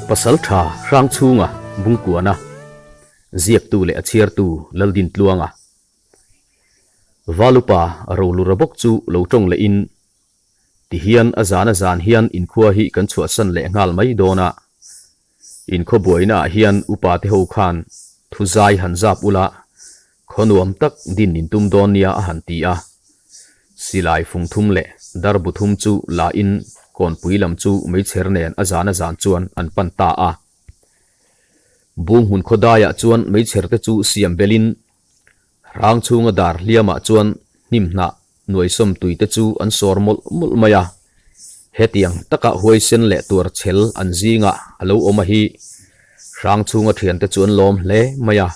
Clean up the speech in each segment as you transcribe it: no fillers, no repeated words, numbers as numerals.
Pasaltha Hrangchhunga Bungkuana ziaktu leh a chhiartu Laldintluanga Valupa Rolura bawk chu lo tawng lehin tihian a zan a zan hian inkhua hi kan chhuahsan leh nghal mai dawn a, Inkhaw buainaah hian upa te ho khan thu zai han zap ula, khaw nuam tak din in tum dawn nia a han ti a. Silai fung thum leh dar bu thum chu la in kawnpui lam chu meichher nen a zan a zan chuan an pan ta a. Bung hmun khaw daiah chuan meichher te chu siam belin Hrang chhunga dar hliamah chuan hnim hnah nuaisawm tui te chu an sawr mawlh mawlh mai a. Hetiang taka huaisen leh tuar chhel an zingah a lo awm a hi Hrang chhunga thiante chu an lawm hle mai a.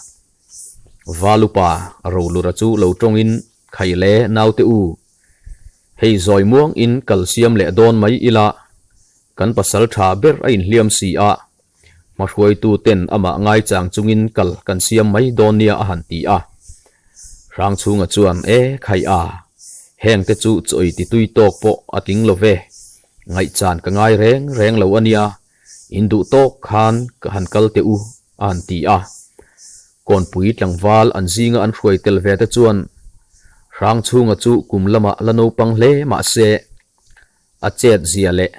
Valupa Rolura chu lo tawngin Khaile naute u, hei zawi muang in kal siam leh dawn mai ila, kan pasal tha ber a inhliam si a, Hmahruaitu ten amah ngaichang chungin kal kan siam mai dawn nia a han ti a. Hrangchhunga chuan, E, khai a, heng te chu chawi ti tui tawk pawh a tling lo ve. Ngaihchan ka ngai reng reng lo a nia, in duh tawk khan ka han kal teh u, a han ti a. Kawnpui tlangval an zinga an hruai tel ve te chuan Hrangchhunga chu kum lamah la naupang hle mah se, a chet zia leh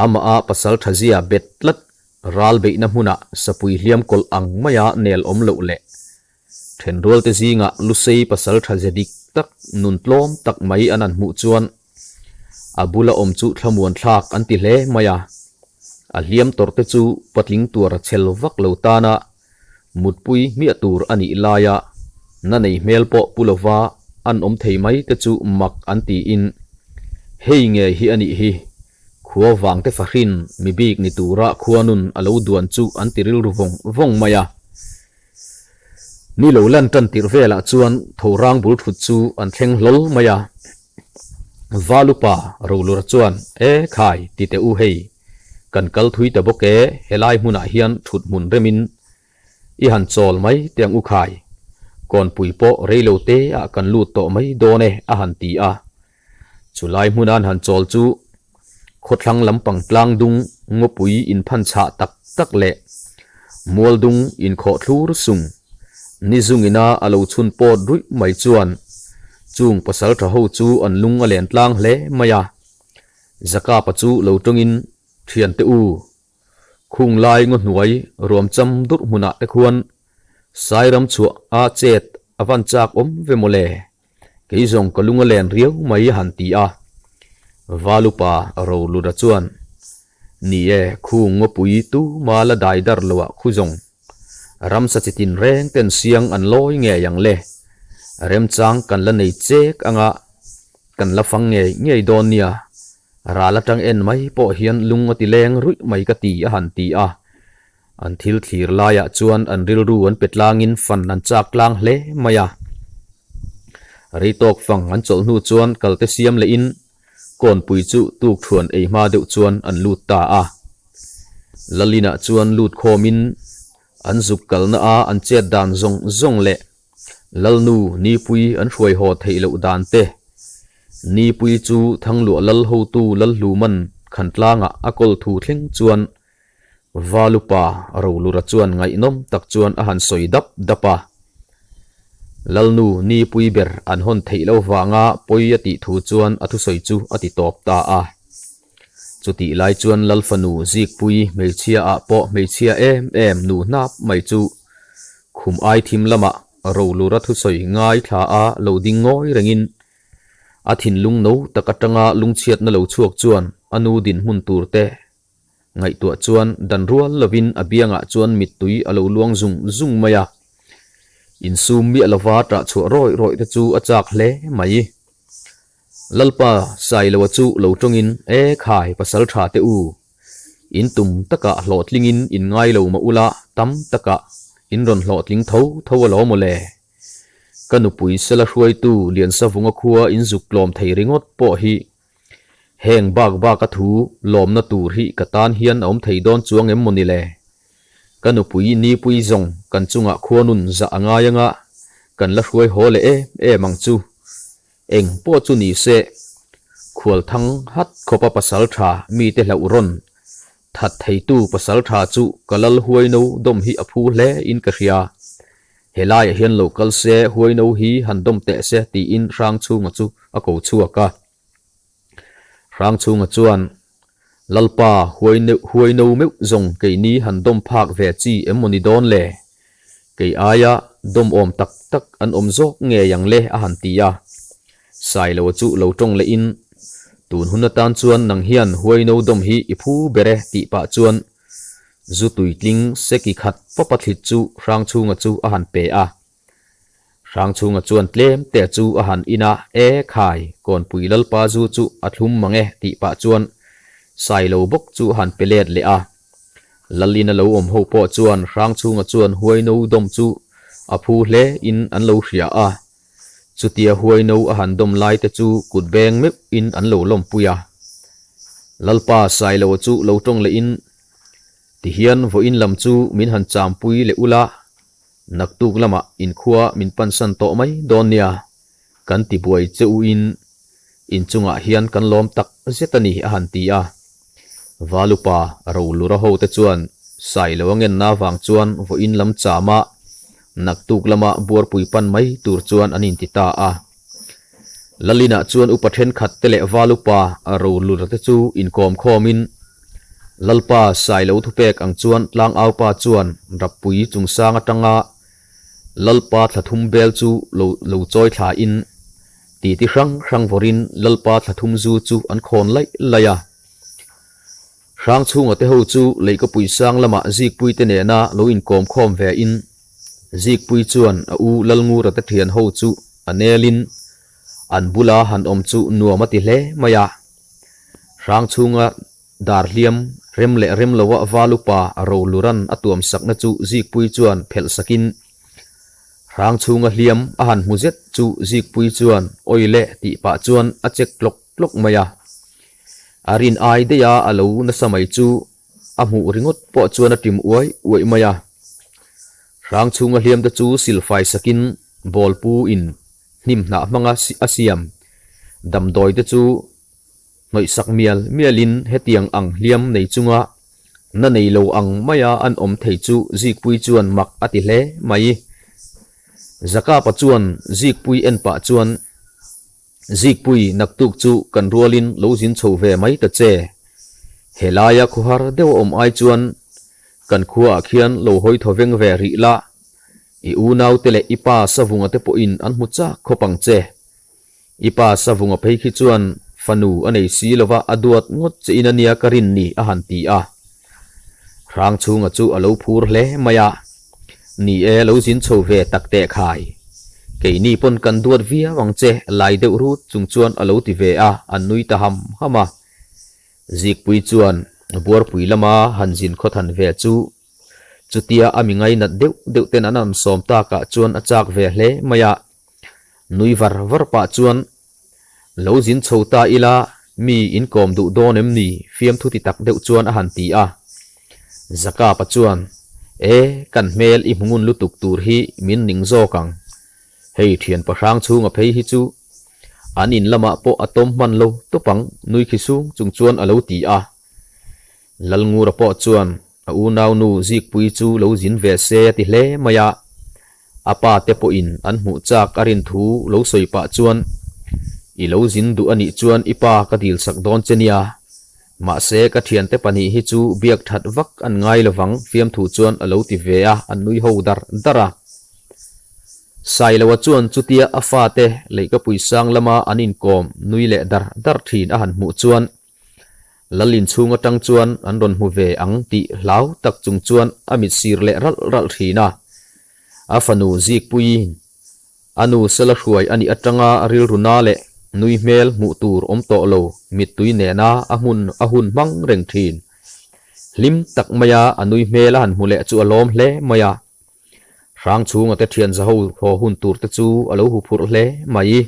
Amah a pasal tha zia bet tlat, ral beihna hmunah sapui hliam kawlh ang maia nel awm loh leh thenrualte zingah Lusei pasal tha ze dik tak, nun tlawm tak mai an han hmuh chuan a bula awm chu thlamuan thlak an ti hle mai a. A hliam tawrhte chu patling tuar chhel vak lo tana mutpui hmiah tur a nih laia na nei hmel pawh pu lova an awm thei mai te chu mak an tiin, Hei nge hi a nih hi, khua vangte fahrin mi bik ni tura khuanun a lo duan chu an ti rilru vawng vawng mai a. Ni lo lan tan tirh velah chuan thorang bul thut chu an thleng hlawl mai a. Valupa Rolura chuan, E khai, ti teh u hei, Kan kal thui ta bawk e, helai hmunah hian thut hmun remin i han chawl mai teh ang u khai. Kawnpui pawh rei lo te ah kan lut tawh mai dawn e a han ti a. Chulai hmuna an han chawl chu khawthlang lampang tlang dung ngawpui inphan chhah tak tak leh mual dung inkhawh thlur sung ni zungina a lo chhun pawt ruih mai chuan chung pasaltha ho chu an lung a len tlang hle mai a. Zakapa chu lo tawngin thiante u, khung lai ngaw hnuai ruam cham durh hmunah te khuan Sairam chhuah a chet a van chak awm ve mawle, kei zawng ka lung a len riau mai a han ti a. Valupa Rolura chuan, Ni e, khung ngawpui tu ma la dai dar loah khu zawng, ramsa chi tin reng ten siang an lawi ngei ang le, remchang kan la nei chek anga Kan la fang ngei ngei dawn nia, ral atang en mai pawh hian lung a ti leng ruih mai ka ti a han ti a. An thil thlir laiah chuan an rilru an pe tlangin fan an chak tlang hle mai a. Rei tawk fang an chawlh hnu chuan kalte siam lehin kawnpui chu tuk thuan ei hma deuh chuan an lut ta a. Lalinah chuan lut khawmin an zuk kalna a an chet dan zawng zawng leh Lalnu Nipui an hruai haw theih loh dan te, Nipui chu Thangluah lal hotu Lalhluman Khantlangah a kawl thu thleng chuan Valupa Rolura chuan ngaihnawm tak chuan a han sawi dap dap a. Lalnu Nipui ber an hawn theih loh vanga pawi a tih thu chuan a thusawi chu a ti tawp ta a. Chutih lai chuan Lalfanu Zikpui hmeichhia ah pawh hmeichhia em em nu hnap mai chu Khum ai thim lamah Rolura thusawi ngaithla a lo ding ngawi rengin a thinlung no tak atanga lungchhiatna lo chhuak chuan a nu dinhmun tur te ngaihtuah chuan dan rual lovin a biangah chuan mittui a lo luang zung zung mai a. Insum miah lova ṭah chhuah rawih rawih te chu a chak hle mai. Lalpa Sailoa chu lo tawngin, E khai pasal tha te u, in tum takah hlawhtlingin in ngai lo mah ula tam takah in rawn hlawhtling tho tho alawm aw le. Ka nupui sela hruaitu Liansavunga khua in zuk tlawm thei ringawt pawh hi heng bak bak a thu lawmna tur hi ka tan hian a awm thei dawn chuang em maw ni le. Ka nupui Nipui zawng kan chungah khuanun zah a ngai anga kan la hruai haw leh em em ang chu. Eng pawh chu ni se, khual thang hat khawpa pasal tha mite hlauh rawn. That theitu pasaltha chu ka lal huaino dawm hi a phu hle in ka hria. Helaiah hian lo kal se huaino hi han dawm teh se tiin Hrangchhunga chu a ko chhuak a. Hrangchhunga chuan, Lalpa, huaino meuh zawng keini han dawm phak ve chi em maw ni dawn le? Kei aia dawm awm tak tak an awm zawk ngei ang le a han ti a. Sailoa chu lo tawng lehin, Tun hun atan chuan nang hian huaino dawm hi i phu ber e tih pah chuan zu tuitling seki khat pawpa thlit chu Hrangchhunga chu a han pe a. Hrangchhunga chuan tlem te chu a han in a, E khai, Kawnpui Lalpa zu chu a thlum mang e tih pah chuan Sailo bawk chu a han pe let leh a. Lalin a lo awm ho pawh chuan Hrangchhunga chuan huaino dawm chu a phu hle in an lo hria a. Chutia huaino a han dawm lai te chu kut beng meuh in an lo lawmpui a. Lalpa Sailoa chu lo tawng leh in, Tihian vawiin lam chu min han champui leh ula, Naktuk lamah inkhua min pansan tawh mai dawn nia, kan ti buai che u in inchungah hian kan lawm tak zet a ni a han ti a. Valupa Rolura ho te chuan Sailo a ngenna vang chuan vawiin lam chama naktuk lama buarpui pan mai tur chuan an inti ta a. Lalinah chuan upa thenkhat te leh Valupa Rolura te chu inkawm khawmin Lalpa Sailo thupek ang chuan Tlangaupa chuan Rappui chungsang atanga Lalpa thla thum bel chu lo lo chawi thla in titi hrang hrang vawrin Lalpa thla thum zu chu an khawn laih laih a. Hrang chhunga te ho chu Leikapui sang lamah Zikpui te nena lo inkawm khawm ve in Zikpui chuan a u Lalngura te thian ho chu a nel in an bula han awm chu nuam a ti hle mai a. Hrang chhunga dar hliam rem leh rem loa val upa Roluran a tuam sakna chu Zikpui chuan phelh sakin Hrang chhunga hliam a han hmu zet chu Zikpui chuan awi leh tih pah chuan a chek tlawk tlawk mai a. A rin ai daih a a lo nasa mai chu a hmuh ringawt pawh chuan a ṭim uai uaih mai a. Hrang chhunga hliam te chu silfai sakin bawlpu in hnim hnah hmanga a siam. Damdawi te chu hnawih sak mial mialin hetiang ang hliam nei chunga na nei lo ang maia an awm thei chu Zikpui chuan mak a ti hle mai. Zakapa chuan Zikpui en pah chuan, Zikpui naktuk chu kan rualin lo zin chho ve mai ta che. Helaia khawhar deuh a awm ai chuan kan khuaah khian lo hawi thaw veng ve rih la, I unaute leh i pa Savunga te pawhin an hmu chak khawp ang che. I pa Savunga phei khi chuan fanu a nei si lova a duat ngawt che in a nia ka rin ni a han ti a. Hrangchhunga chu a lo phur hle mai a. Ni e lo zin chho ve tak teh khai. Keini pawn kan duat viau ang che lai deuh rut chung chuan a lo ti ve a, an nui ta ham ham a. Zikpui chuan buarpui lama han zin khawthan ve chu Chutia a mi ngainat deuh deuh ten an an sawm takah chuan a chak ve hle mai a. Nui var var pah chuan, Lo zin chho ta ila, mi in kawm duh dawn em ni? fiamthu ti tak deuh chuan a han ti a. Zakapa chuan, E, kan hmel i hmu ngun lutuk tur hi min ning zawk ang. Hei thian pahrang chhunga phei hi chu an in lamah pawh a tawm hman lo tawp ang nui khi sung chung chuan a lo ti a. Lalngura pawh chuan a unaunu Zikpuii chu lo zin ve se a ti hle mai a, a pa te pawhin an hmuh chak a rin thu lo sawi pah chuan, I lo zin duh a nih chuan i pa ka dil sak dawn che nia, mahse ka thiante pahnih hi chu biak that vak an ngai lovang fiamthu chuan a lo ti ve a, an nui ho dar dar a. Sailoa chuan chutia a fate Leihkapui sang lama an inkawm nui leh dar dar thin a han hmuh chuan, Lal inchhung atang chuan an rawn hmu ve ang tih hlau tak chung chuan a mit sir leh ralh ralh thin a. A fanu Zikpuiin a nu sela hruai a nih atanga rilru na leh nui hmel hmuh tur awm tawh lo mittui nena a hmun a hun hmang reng thin. Hlim tak maia a nui hmel a han hmu leh chu a lawm hle mai a. Hrangchhunga te thian zaho haw hun tur te chu a lo huphurh hle mai.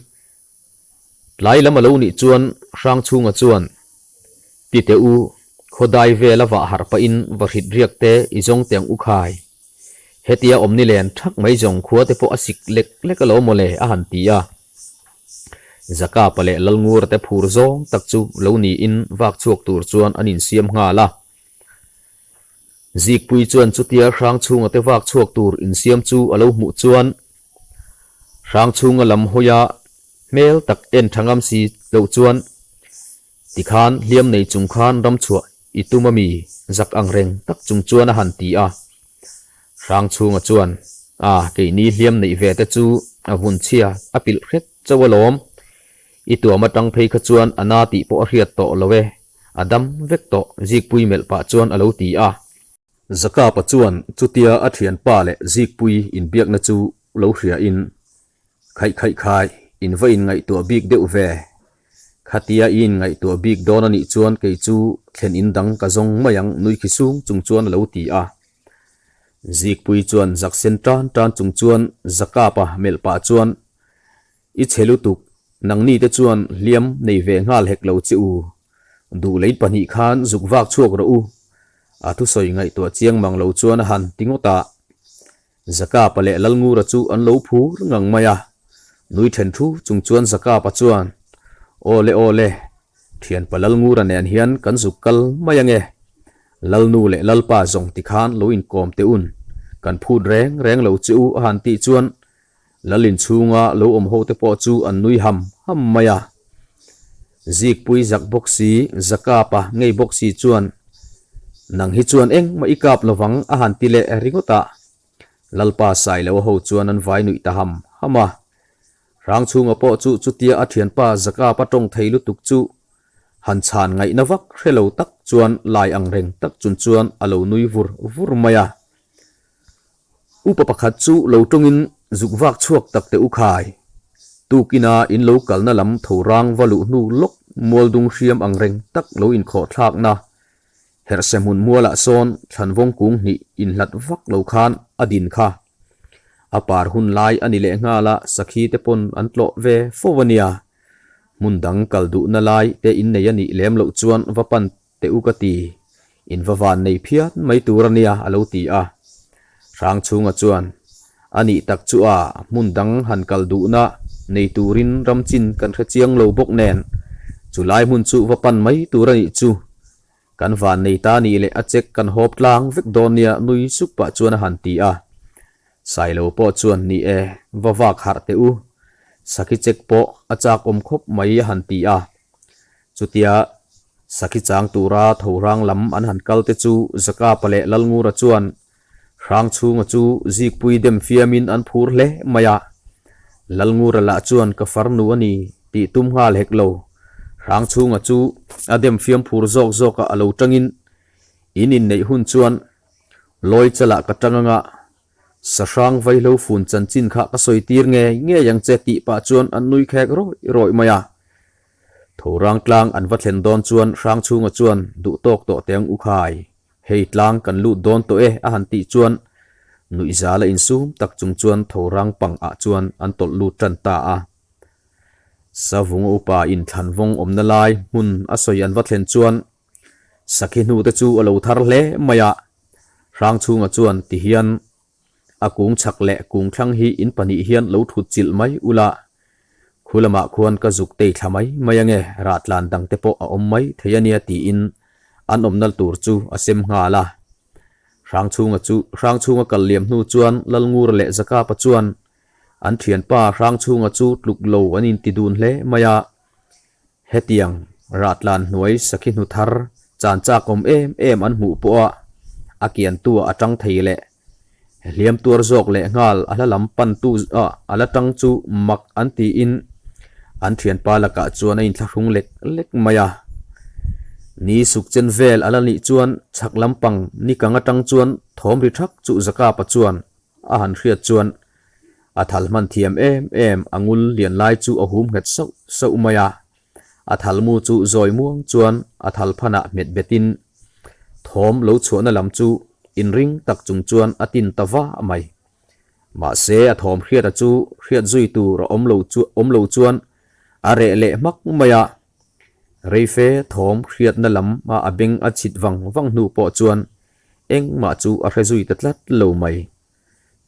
Tlai lam a lo nih chuan Hrangchhunga chuan, Ti teh u, khawdai vel a vah harh pahin va hrit riak te i zawng teh ang u khai. Hetia awm ni len thak mai zawng khua te pawh a sik lek lek a lo maw le a han ti a. Zakapa leh Lalngura te phur zawng tak chu lo niin vak chhuak tur chuan an insiam nghal a. Zikpui chuan chutia Hrangchhunga te vak chhuak tur insiam chu a lo hmuh chuan Hrangchhunga lam hawia hmel tak en tha ngam si loh chuan tikhan hliam nei chung khan ramchhuah i tum ami zak ang reng tak chung chuan a han ti a. Hrangchhunga chuan a keini hliam neih ve te chu a vun chhia a pilh hret chauh alawm. I tuam atang phei kha chuan a na tih pawh a hriat tawh lo e, a dam vek tawh Zikpui melh pah chuan a lo ti a. Zakapa chuan chutia a thianpa leh Zikpui inbiakna chu lo hria in, Khaih khaih khai, in va inngaihtuah bik deuh ve. Khatia i inngaihtuah bik dawn a nih chuan kei chu thlen in dang ka zawng mai ang nui khi sung chung chuan a lo ti a. Zikpui chuan zak sen tan tan chung chuan Zakapa melh pah chuan, I chhe lutuk, nangni te chuan hliam nei ve nghal hek lo che u. Duh lei pahnih khan zuk vak chhuak rawh u. A thusawi ngaihtuah chiang mang lo chuan a han ti ngawt a. Zakapa leh Lalngura chu an lo phur ngang mai a. Nui then thu chung chuan Zakapa chuan, Aw le aw le, thianpa Lalngura nen hian kan zuk kal mai ange. Lalnu leh Lalpa zawng tikhan lo inkawm teh un, kan phut reng reng lo che u a han tih chuan Lal inchhunga lo awm ho te pawh chu an nui ham ham mai a. Zikpui zak bawk si, Zakapa ngei bawk si chuan, Nang hi chuan engmah i kap lovang a han ti leh ringawt a. Lalpa Sailoa ho chuan an vai nuih ta ham ham a. Hrangchhunga pawh chu chutia a thianpa Zakapa tawng thei lutuk chu han chhan ngaihna vak hre lo tak chuan lai ang reng tak chung chuan a lo nui vur vur mai a. Upa pakhat chu lo tawngin zuk vak chhuak tak teh u khai. Tukina in lo kalna lam tho rang va luh hnu lawk mual dung hriam ang reng tak lo inkhawh thlakna herhse hmun mualah sawn thlanvawng kung hnih inhlat vak lo khan a din kha. A par hun lai a ni leh nghal a, sakhi te pawn an tlawh ve fo a nia. Hmun dang kal duhna lai te innei a nih lem loh chuan va pan Teh u ka ti, in va van nei phian mai tur a nia a lo ti a. Hrangchhunga chuan, A nih tak chu a, hmun dang han kal duhna nei turin ram chin kan hre chiang lo bawk nen, chu lai hmun chu va pan mai tur a nih chu. Kan van nei ta nih leh a chek kan hawp tlang vek dawn nia nui sup pah chuan a han ti a. Sailo pawh chuan, Ni e, va vak harh teh u, sakhi chek pawh a chak awm khawp mai a han ti a. Chutia sakhi chang tura tho hrang lam an han kal te chu Zakapa leh Lalngura chuan Hrangchhunga chu zikpui dem fiamin an phur hle mai a. Lalngura lah chuan ka farnu a ni tih tum nghal hek lo. Hrangchhunga chu a dem fiam phur zawk zawk a a lo tangin in inneih hun chuan lawi chalah ka tang anga Sahrang vaihlo fun chanchin kha ka sawi tir ngei ngei ang che tih pah chuan an nui khek rawih rawih mai a. Thorang tlang an va thlen dawn chuan Hrangchhunga chuan duh tawk tawh teh ang u khai, hei tlang kan lut dawn tawh e a han tih chuan nuihzala insum tak chung chuan Thorang pang ah chuan an tawlh lut tan ta a. Savunga upa in thlanvawng awmna lai hmun a sawi an va thlen chuan Sakhi hnute chu a lo thar hle mai a, Hrangchhunga chuan ti hian a kung chhak leh kung thlang hi in pahnih hian lo thut chilh mai ula, khu lamah khuan ka zuk tei thla mai mai ange, rah tlan dang te pawh a awm mai thei a nia tiin an awmna tur chu a sem nghal a. Hrangchhunga chu Hrangchhunga kal liam hnu chuan Lalngura leh Zakapa chuan an thianpa Hrangchhunga chu tluk lo an inti dun hle mai a, Hetiang rahtlan hnuai sakhi hnu thar chan chak awm em em an hmuh pawha a kiantu ah a tang thei leh hliam tuar zawk leh nghal a hla lam pantu ah a la tang chu mak an tiin an thianpa lakah chuan a inthlahrung lek lek mai a. Ni suk chen vel a la nih chuan chhak lampang ni kang atang chuan thawm ri thak chu Zakapa chuan a han hriat chuan A thal hman thiam em em, a ngul lian lai chu a hum nghet sauh sauh mai a. A thal mu chu zawi muang chuan a thal phanah hmet betin thawm lo chhuahna lam chu inring tak chung chuan a tin ta va mai. Mahse a thawm hriata chu hriat zui tur a awm lo chu awm lo chuan a reh leh hmak mai a. Reife thawm hriatna lam a a beng a chhit vang vang hnu pawh chuan engmah chu a hre zui ta tlat lo mai.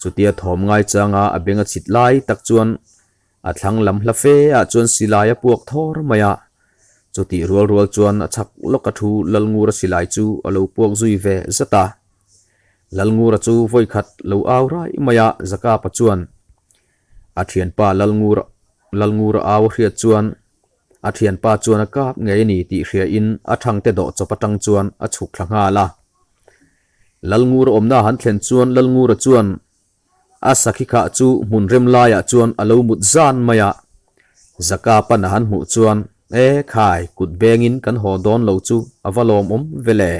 Chutia thawm ngai changa a beng a chhit lai tak chuan a thlang lam hla fe ah chuan silai a puak thawr mai a. Chutih rual rual chuan a chhak lawk a thu Lalngura silai chu a lo puak zui ve zat a. Lalngura chu vawikhat lo au rai mai a, Zakapa chuan a thianpa Lalngura Lalngura au a hriat chuan a thianpa chuan a kap ngei a ni tih hria in a thangte dawh chawp atang chuan a chhuk thla nghal a. Lalngura awmna han thlen chuan Lalngura chuan A sakhi khah chu hmun rem laiah chuan a lo mut zan mai a, Zaka pan a han hmuh chuan, E khai, kut bengin kan haw dawn lo chu a va lawmawm ve le.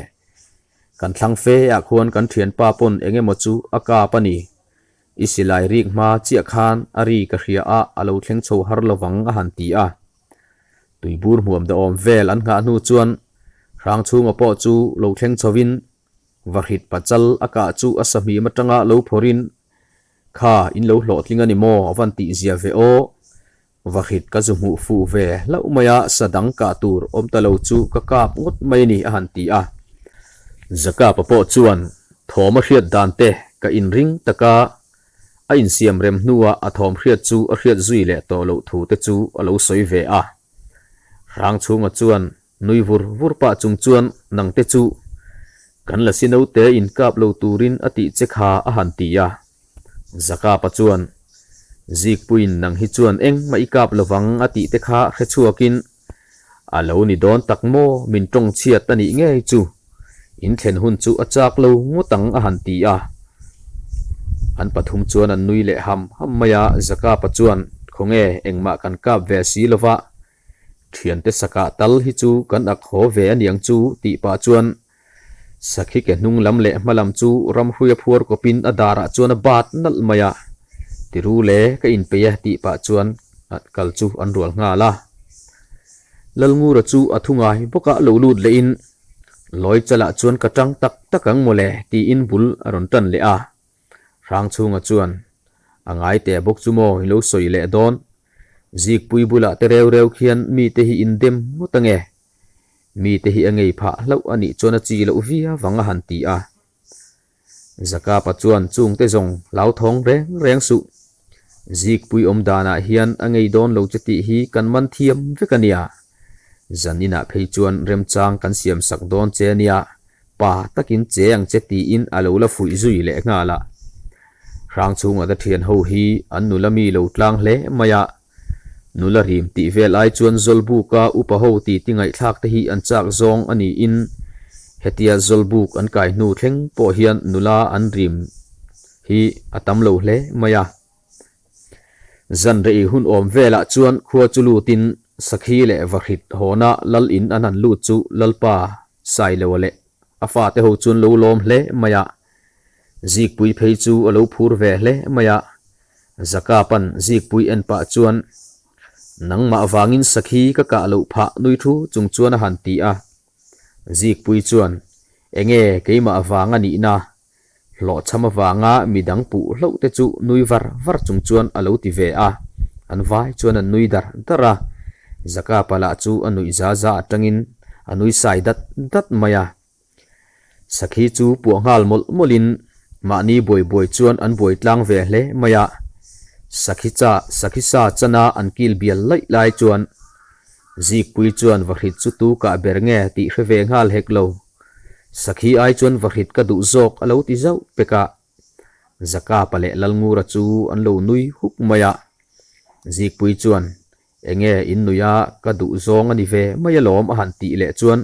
Kan thlang fe ah khuan kan thianpa pawn eng emaw chu a kap a ni. I silai rik hma chiah khan a ri ka hria a, a lo thleng chho har lovang a han ti a. Tuibur hmuam dawhawm vel an nghah hnu chuan Hrangchhunga pawh chu lo thleng chhovin Vahrit pachal a kah chu a sahmim atanga lo phawrhin, Kha, in lo hlawhtling a ni maw? A van tih zia ve aw. Vahrit ka zu hmuh fuh ve hlauh mai a, sa dang kah tur awm ta lo chu ka kap ngawt mai a ni, a han ti a. Zakapa pawh chuan thawm a hriat dan te ka inring tak a, a insiam rem hnuah a thawm hriat chu a hriat zui leh tawh loh thu te chu a lo sawi ve a. Hrangchhunga chuan Nui vur vur pah chung chuan nangte chu kan lasi naute inkap lo turin a tih che kha a han ti a. Zakapa chuan, Zikpuiin nang hi chuan engmah i kap lovang a tih te kha hre chhuakin, A lo ni dawn tak maw min tawng chhiat a nih ngei chu, in thlen hun chu a chak lo ngawt ang a han ti a. An pathum chuan an nui leh ham ham mai a, Zakapa chuan, Khawnge engmah kan kap ve si lova, Thiante sakah tal hi chu kan ak haw ve a niang chu tih pah chuan sakhi ke hnung lam leh hma lam chu ramhruia phuar kawpin a darah chuan a bat nalh mai a, Tiru le ka inpeih e tih pah chuan kal chu an rual nghal a. Lalngura chu a thu ngai bawk a lo lut lehin Lawi chalah chuan ka tang tak tak ang mawle tiin bul a rawn tan leh a. Hrangchhunga chuan, A ngai teh bawk chu maw i lo sawi leh dawn? Zikpui bulah te reu reu khian mite hi in dem ngawt ange. Mite hi a ngei phah hlauh a nih chuan a chi loh viau vang a han ti a. Zakapa chuan chungte zawng hlauthawng reng reng suh. Zikpui awm danah hian a ngei dawn lo che tih hi kan man thiam vek a nia. Zaninah phei chuan remchang kan siam sak dawn che a nia. Pa takin che ang che tiin a lo la fuih zui leh nghal a. Hrangchhunga te thian ho hi an nula mi lo tlang hle mai a. Nula rim tih vel ai chuan Zawlbuka upa ho ti ti ngaihthlak te hi an chak zawng a niin hetia Zawlbuk an kai hnu thleng pawh hian nula an rim hi a tam lo hle mai a. Zan rei hun awm velah chuan khua chu lutin Sakhi leh Vahrit hawna lal in an han lut chu Lalpa Sailoa leh a fate ho chuan lo lawm hle mai a. Zikpui phei chu a lo phur ve hle mai a. Zakapan Zikpui en pah chuan, Nangmah vangin Sakhi ka kah loh phah nui thu chung chuan a han ti a. Zikpui chuan, Enge keimah vang a nihna? Hlawhchham avanga midang puh hlauh te chu nui var var chung chuan a lo ti ve a, an vai chuan an nui dar dar a. Zakapa lah chu a nuih za za atangin a nui sai dat dat mai a. Sakhi chu puah nghal mawlh mawlhin mahni buai buai chuan an buai tlang ve hle mai a. Sakhi cha sakhi sa chana an kil bial laih lai chuan Zikpui chuan Vahrit chu tu kah ber nge tih hre ve nghal hek lo. Sakhi ai chuan vahrit ka duh zawk a lo ti zauh pek a. Zakapa leh Lalngura chu an lo nui huk mai a. Zikpui chuan, Enge in nui a, ka duh zawng a ni ve mai alawm a han tih leh chuan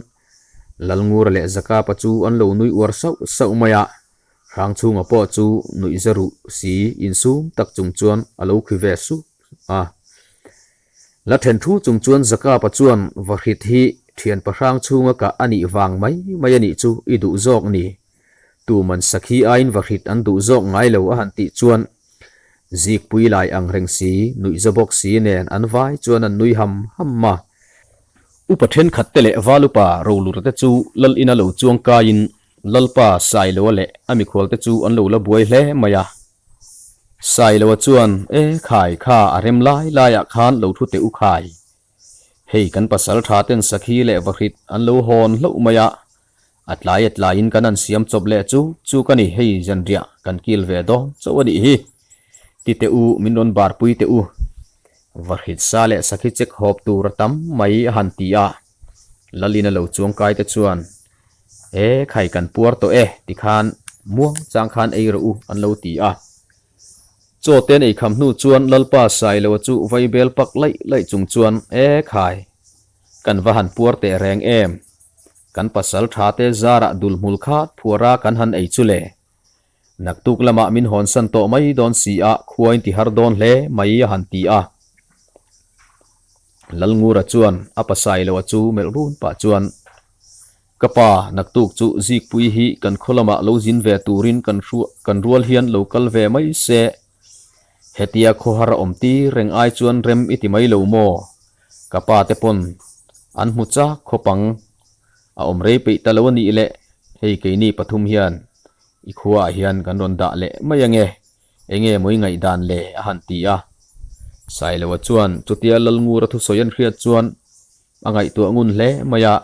Lalngura leh Zakapa chu an lo nui uar sauh sauh mai a. Hrangchhunga pawh chu nuih za ruh si insum tak chung chuan a lo khi ve sup a. La then thu chung chuan Zakapa chuan Vahrit hi thian pahrang chhunga kah a nih vang mai mai a nih chu i duh zawk ni. Tuman Sakhi aiin Vahrit an duh zawk ngai lo a han tih chuan Zikpui lai ang reng si, nuihza bawk si nen an vai chuan an nui ham ham a. Upa thenkhat te leh Valupa Rolura te chu Lal ina lo chuang kaiin Lalpa Sailoa leh a mikhual te chu an lo la buai hle mai a. Sailoa chuan, E khai kha a rem lai laiah khan lo thu teh u khai. Hei kan pasal tha ten sakhi leh vahrit an lo hawn hlauh mai a, a tlai a tlaiin kan han siam chawp leh chu chu ka ni hei zanriah kan kil ve dawn chauh a nih hi. Ti teh u min rawn barpui teh u. Vahrit sa leh sakhi chek hawp tur a tam mai a han ti a. Lalin a lo chuangkai te chuan, E khai kan puar tawh e tikhan. Muang chang khan ei rawh u an lo ti a. Chaw te an ei kham hnu chuan Lalpa Sailoa chu vaibel pak laih laih chung chuan, E khai, kan va han puar teh reng em? Kan pasal tha te zarah dul hmul khat phuara kan han ei chu le. Naktuk lamah min hawnsan tawh mai dawn si a, khuain ti har dawn hle mai a han ti a. Lalngura chuan a pasai loa chu melh run pah chuan, Ka pa, naktuk chu Zikpui hi kan khaw lamah lo zin ve turin kan kan rual hian lo kal ve mai se. Hetia khawhar a awm tir reng ai chuan rem i ti mai lo maw? Ka pa te pawn an hmu chak khawp ang. A awm rei peih ta lo a nih leh, hei keini pathum hian i khuaah hian kan rawn dah leh mai ange, enge maw i ngaihdan le a han ti a. Sailoa chuan chutia Lalngura thusawi an hriat chuan a ngaihtuah ngun hle mai a,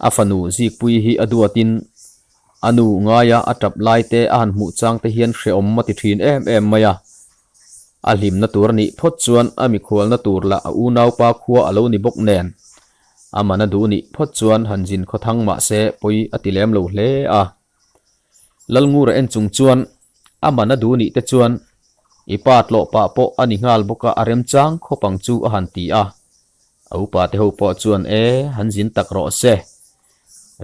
a fanu Zikpuii hi a duatin a nu ngaia a tap lai te a han hmuh chang te hian hrehawm a ti thin em em mai a. A hlimna tur a nih phawt chuan a mikhualna tur lah a unaupa khua a lo ni bawk nen, a man a duh nih phawt chuan han zin khawthang mah se pawi a ti lem lo hle a. Lalngura en chung chuan a man a duh nih te chuan i pa tlawh pah pawh a ni nghal bawk a, a remchang khawp ang chu a han ti a. A upa te ho pawh chuan e, han zin tak rawh se.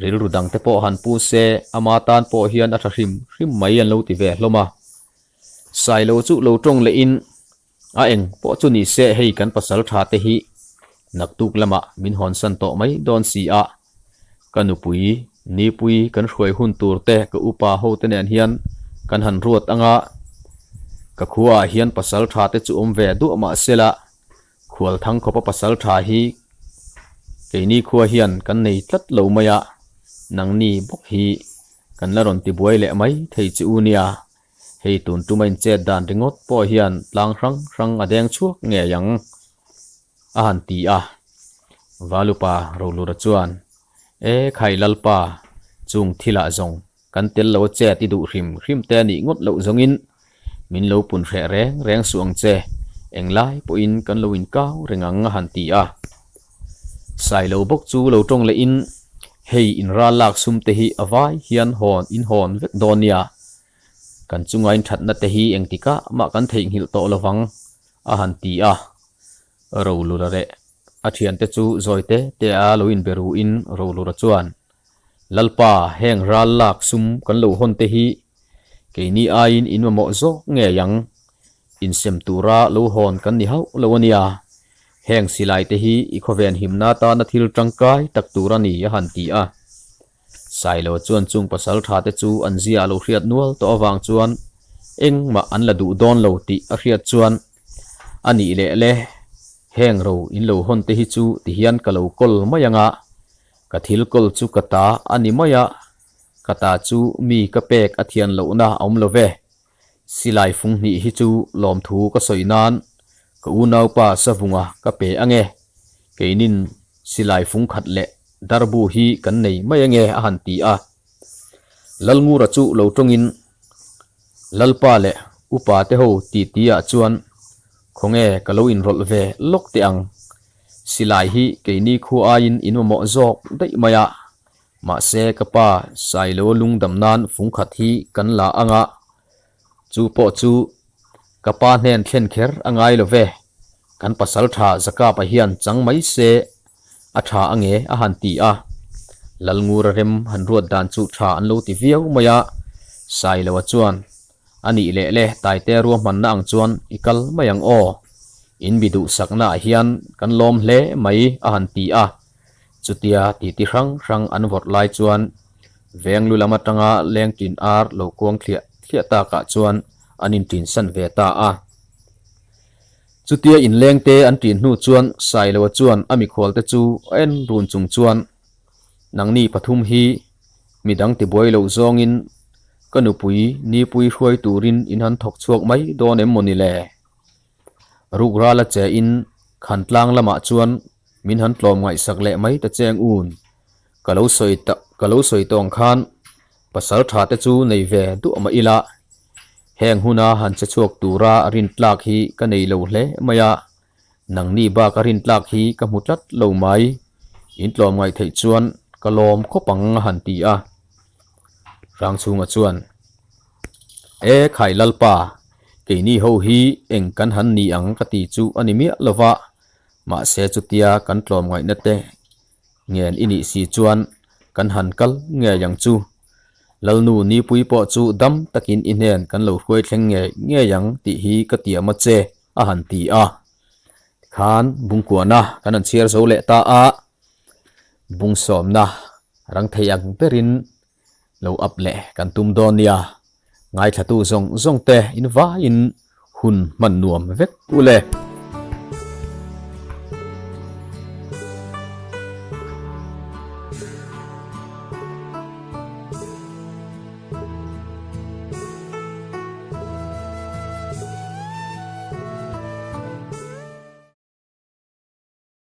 Rilru dang te pawh han pu se, ama tan pawh hian a tha hrim hrim mai an lo ti ve hlawm a. Sailo chu lo tawng leh in a eng pawh chu ni se hei kan pasal tha te hi naktuk lamah min hawnsan tawh mai dawn si a, ka nupui Nipui kan hruai hun tur te ka upa ho te nen hian kan han ruat anga ka khua ah hian pasal tha te chu awm ve duah mah sela Khualthang khawpa pasal tha hi keini khua hian kan nei tlat lo mai a, nangni bawk hi kan la rawn tibuai leh mai thei che u nia. Hei tun tuma inchet dan ringawt pawh hian tlang hrang hrang a deng chhuak ngei ang a han ti a. Valupa Rolura chuan, E khai Lalpa, chung thilah zawng Kan tel lo che ti duh hrim hrim te nih ngawt loh zawngin min lo pun hreh reng reng suh ang che, englai pawhin kan lo inkau reng ang a han ti a. Sailo bawk chu lo tawng lehin hei inral lak sum te hi a vai hian hawn in hawn vek dawn nia, kan chunga inthatna te hi engtikah mah kan theihnghilh tawh lovang a han ti a. Rolura reh a thiante chu zawi te te a lo inbe ruin Rolura chuan Lalpa, heng ral lak sum kan lo hawn te hi keini aiin in mamawh zawk ngei ang. Insem tura lo hawn kan ni hauh lo a nia. Heng silai te hi i khawven himna tana thil tangkai tak tur a ni a han ti a. Sailo chuan chung pasal tha te chu an zia a lo hriat nual tawh avang chuan engmah an la duh dawn lo tih a hriat chuan a nih leh le, heng ro in lo hawn te hi chu tihian ka lo kawl mai anga Ka thil kawl chu ka ta a ni mai a, ka ta chu mi ka pek a thian lohna a awm lo ve. Silai fung hnih hi chu lawmthu ka sawi nan ka unaupa Savunga ka pe ange, keinin silai fung khat leh darbu hi kan nei mai ange a han ti a. Lalngura chu lo tawngin Lalpa leh upa te ho titi ah chuan khawnge ka lo inrawlh ve lawk teh ang. Silai hi keini khu aiin in mamawh zawk daih mai a, mahse ka pa Sailo lungdam nan fung khat hi kan la ang a, chu pawh chu ka pa hnen thlen kher a ngai lo ve, kan pasal tha Zakapa hian chang mai se a tha ange a han ti a, Lalngura rem han ruat dan chu tha an lo ti viau mai a, Sailoa chuan A nih leh le, Taite ruahmanna ang chuan i kal mai ang aw. In bi duhsaknaah hian kan lawm hle mai a han ti a. Chutia titi hrang hrang an vawrh lai chuan veng lu lam atanga leng tin ar lo kuang thliah thliah takah chuan an intinsan ve ta a. Chutia inlengte an tin hnu chuan Sailoa chuan a mikhualte chu a en run chung chuan, Nangni pathum hi midang tibuai loh zawngin ka nupui nipui hruai turin in han thawk chhuak mai dawn em mawni le? Ruk rala che in khan tlang lamah chuan min han tlawm ngaihsak leh mai ta cheng un. Ka lo sawi ta ka lo sawi tawng khan pasal tha te chu nei ve duah mah ila heng huna han che chhuak tura rin tlak hi ka nei lo hle mai a. Nangni bak a rin tlak hi ka hmu tlat lo mai, in tlawm ngaih theih chuan ka lawm khawp ang a han ti a. Hrangchhunga chuan. E khai Lalpa, keini ho hi eng kan han ni ang ka ti chu a ni miah lo va, mahse chutia kan tlawmngaihna te ngen i nih si chuan kan han kal ngei ang chu. Lalnu Nipui pawh chu dam takin i hnen kan lo hruai thleng ngei ngei ang tih hi ka tiam a che, a han ti a. Tikhan Bungkuana kan han chhiar zo leh ta a, Bungsawmna rang thei ang berin lo up leh kan tum dawn nia. Ngaithlatu zawng zawng te in vaiin hun hman nuam vek u le.